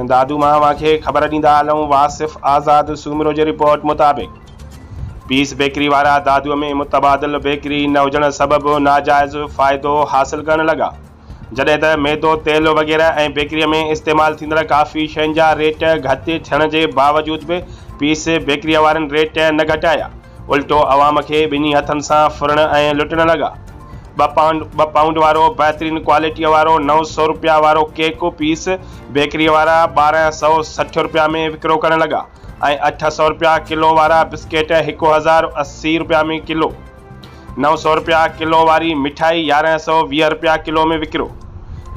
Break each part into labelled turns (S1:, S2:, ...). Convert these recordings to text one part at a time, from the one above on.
S1: دادو مان اوهان کي خبر ڏيندا هلون واصف آزاد سومرو جي رپورٽ مطابق پيس بيڪري وارا دادو ۾ متبادل بيڪري نه هجڻ سبب ناجائز فائدو حاصل ڪرڻ لڳا جڏهن ته ميدو تيل وغيره ۽ بيڪري ۾ استعمال ٿيندڙ ڪافي شين جا ريٽ گهٽ ٿيڻ جي باوجود به پيس بيڪري وارن ريٽ نه گهٽايا الٽو عوام کي ٻنهي هٿن سان ڦرڻ ۽ لٽڻ لڳا. ٻه پائونڊ ٻه پائونڊ وارو بهترين ڪوالٽيء وارو 900 رپيا وارو ڪيڪ پيس بيڪريء وارا 1260 رپيا ۾ وڪرو ڪرڻ لڳا ۽ 800 رپيا ڪلو وارا بسڪيٽ 1080 رپيا ۾ ڪلو، 900 رپيا ڪلو واري مٺائي 1120 رپيا ڪلو ۾ وڪرو،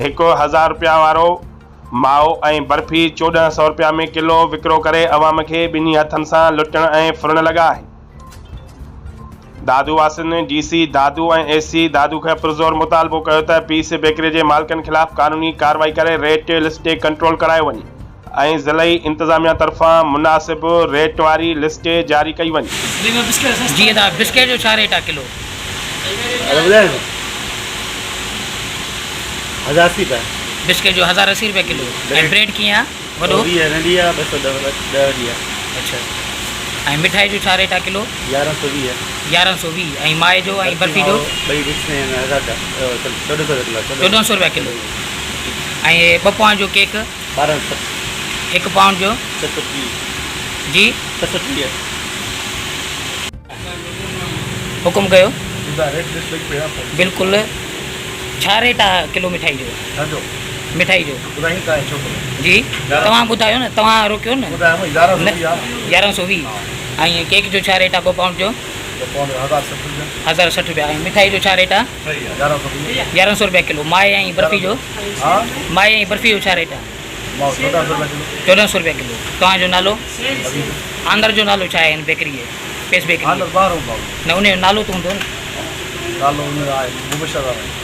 S1: 1000 رپيا وارو مائو ۽ برفي 1400 رپيا ۾ ڪلو وڪرو ڪري عوام کي ٻنهي هٿن سان لٽڻ ۽ ڦرڻ لڳا آهن. دادو واسين ڊي سي دادو ۽ اي سي دادو کي پرزور مطالبو ڪيو ته پيس بيڪري جي مالڪن خلاف قانوني ڪارروائي ڪري ريٽ لسٽ تي ڪنٽرول ڪرايو وڃي ۽ ضلعي انتظاميا طرفان مناسب ريٽ واري لسٽ جاري ڪئي وڃي.
S2: جي ادا بسڪيٽ جو ڇا ريٽ آ ڪلو.
S3: 1080 رپيا.
S2: بسڪيٽ جو 1080 رپيا ڪلو ۽ بريڊ ڪيئن آ وڏو؟
S3: 120 ننڍي آ 210 وڏي آ.
S2: اڇا ۽ مٺائي جو ڇا ريٽ آ ڪلو؟
S3: 1120.
S2: 1120 ۽ مائي جو ۽ برفي جو؟
S3: ٻئي مڪس ۾ 1000 1400 رپيا ڪلو.
S2: 1400 رپيا ڪلو ۽ ٻه پائونڊ جو ڪيڪ؟
S3: 1260.
S2: هڪ پائونڊ جو؟
S3: 630.
S2: جي؟
S3: 630.
S2: حڪم ڪيو. بلڪل ڇا ريٽ آ ڪلو مٺائي جو مٺائي جو جي توهان ٻڌايو نه توهان روڪيو نه 1120 ۽ ڪيڪ جو ڇا ريٽ آ ٻه پائونڊ جو 1060 روپيا ۽ مٺائي جو ڇا ريٽ آ 1100 روپيا ڪلو مائي ۽ برفي جو مائي ۽ برفي جو ڇا ريٽ آ 1400 روپيا ڪلو توهان جو نالو آندر جو نالو ڇا آهي هن بيڪري جي پيس بيڪري نه ان جو نالو ته هوندو نه
S3: نالو ان جو آهي مبشر آهي.